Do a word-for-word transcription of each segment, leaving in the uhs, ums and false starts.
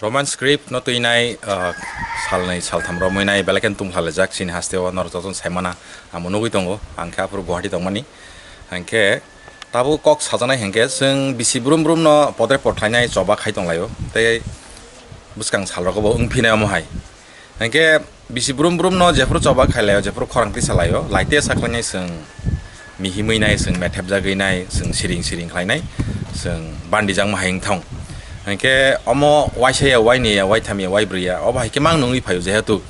Roman script no twinai, ah, salnwi saltham romwi nai belai kheno tungphla lijak chini haste o norok jotono saimana amo nugwi tongo, ang khe aphuru Guwahati tongmani. Hwnkhe tabuk kok sajaknai hwnkhe chwng bisi brum brum no podre pod khlainai choba khai tonglaio tei bwskang salrogo bo wngphinai omo hai. Hwnkhe bisi brum brum no jephuru choba khailai o, jephuru khorang tisa lai o, laite sakhlainai chwng mihimwi nai, chwng methepjagwi nai, chwng siring siring khlainai, chwng bandijak ma hai wngthong. Hwnkhe omo waisa ya, waini ya, waitham ya, waibrwi ya, obo hai khe mang nungwi phaio jehetu.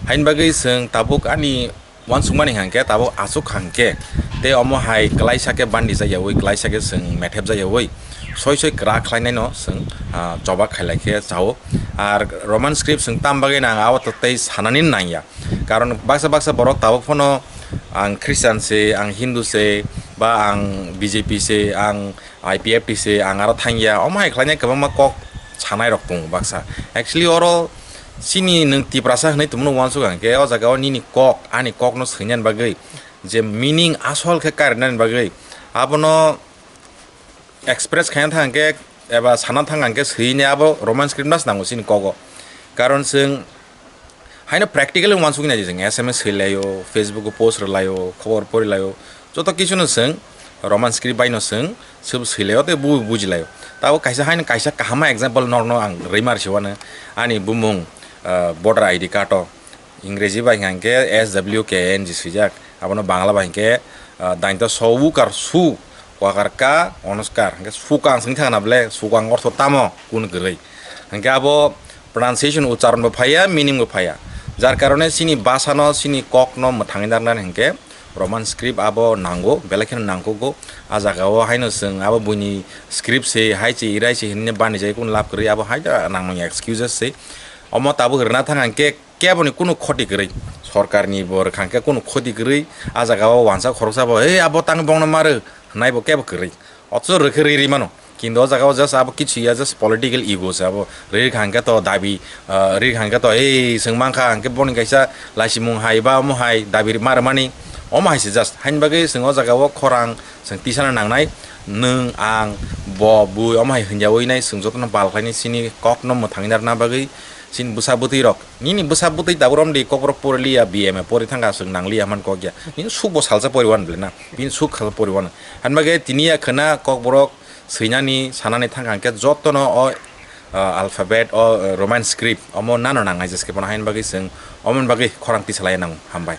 Haini bagwi chwng tabuk ani uansukmani hwnkhe tabuk aswk hwnkhe tei omo hai klaisa khe bandijak yaui, klaisa khe chwng methepjak yaui, soi soi kwrak khlainaino chwng, ah, choba khailai khe chao. Ar Roman script chwng tam bagwi nang abo to tei sanani nangya. Karon baksa baksa borok tabuk phano ang Christian se, ang Hindu se, ba ang B J P se, ang I P F T se, ang aro thangya, omo hai khlainai kwbangma kok sanai rok tongo baksa. Actually oro chini nwng Tiprasa hwnwi tongmano uansuk ang khe, o jaga o nini kok, ani kok no swinani bagwi je meaning asol khe karinani bagwi abono express khaina thang khe eba sana thang ang khe swini abo Roman script mas nango chini kogo. Karon chwng haino practically uansuknai chwng S M S swilaio, Facebook o post rwlaio, khobor porilaio, joto kisu no chwng Roman script bai no chwng sub swilaio tei bu bujilaio. Tabo kaisa haino kaisa kahama example norno ang rwimar siwano ani bumung, ah, voter I D card o. Ingreji bai hwnkha hwnkhe S W K N G swijak, abono Bangla bai hwnkhe, ah, dainto so ukar su, kwkar ka, onoskar, hwnkhe sukang swngwi thangna ble, sukang ortho tamo, kun kwrwi. Hwnkhe abo pronunciation, ucharon bo phaiya, meaning bo phaiya. Jar karone chini bhasano, chini kokno mwthangwi narwknani hwnkhe Roman script abo nango, belai kheno nangkukgo. A jagao haino chwng abo buini script se, hai se, irai se hinwi bani jai kunu lab kwrwi, abo hai da nangmani excuses se. Omo tabuk rwna thang hwnkhe keboni kunu khoti kwrwi, sorkarni bo rwkha hwnkhe kunu khoti kwrwi, a jaga o wansa khoroksa bo, "Ei, abo tang bongno ma rw," hwnai bo kebo kwrwi. Othocho rwkhe rwi rwi mano. Kintu o jaga o just abo kichu ya, just political ego se abo. Rwi rwkha hwnkhe to dabi, ah, rwi rwkha hwnkhe to, "Ei, chwng mankha," hwnkhe boni kaisa laisimung hai ba omo hai dabi ma rwmani, omo hai se just. Haini bagwi chwng o jaga o khorang chwng tisana nangnai, nwng, ang, bo, bui, omo hai hwnjawi nai chwng jotono bal khlainai chini kokno mwthangwi narwkna bagwi chini bwsa bwtwi rok. Nini bwsa bwtwi tabuk romdi kokborok poriliya, B M A pori thangkha, chwng nangliya hwnmani kok ya. Nini suk bo salsa poriwan ble na? Bini suk salsa poriwan. Hwnba khe tini ya khwna kokborok swinani, sanani thangkha hwnkhe jotono o, ah, alphabet, o, ah, Roman script, omo nano nangnai jeske bono haini bagwi chwng omoni bagwi khorang tisalaiya nango. Hambai.